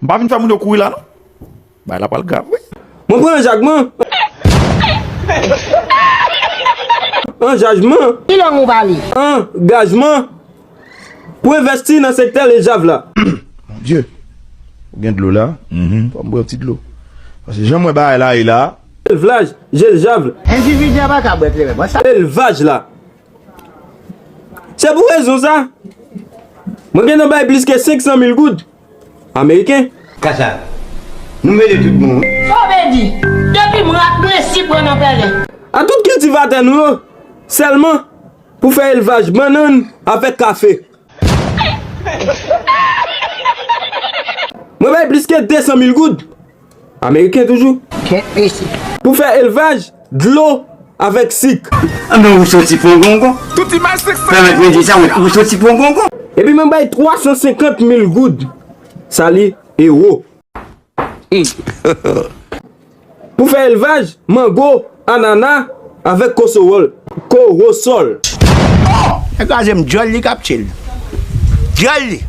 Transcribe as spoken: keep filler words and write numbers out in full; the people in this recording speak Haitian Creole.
M pa vin fè moun yo kouri la, non. Bagay la pral grav, wi. Mwen pran anjajman. Anjajman. Ki lang ou pale? Angajman. Pou envèsti nan sektè lejav la. Mon Dieu. Ou gen dlo la? Mhm. Fò m bwè yon ti dlo. Paske jan mwen bagay la ye la. Elvaj, jeljav. Endividi a pa ka bwè kleren. Mwen sa. Elvaj la. Se pou rezon sa. Mwen gen nan bay plis ke senk san mil goud ameriken. Kasa, nou mele tout bon, wi. Sa w vle di? Depi m rat mwen si pran nan pèlen. A tout kiltivatè nou yo, sèlman pou fè elvaj bannann avèk kafe. Mwen bay plis ke de san mil goud ameriken toujou. Kèt mesye. Pou fè elvaj dlo avèk sik. Anben ou soti pran gongon. Tout imaj seksèl. Pèmèt mwen di sa, ou soti pran gongon. Epi mwen bay twa san senkant mil goud. Sa li ewo. Pou fè elvaj mango, anana avèk kosowòl. Kowosòl. Nèg kraze m, dyòl li k ap tye l. Dyòl li.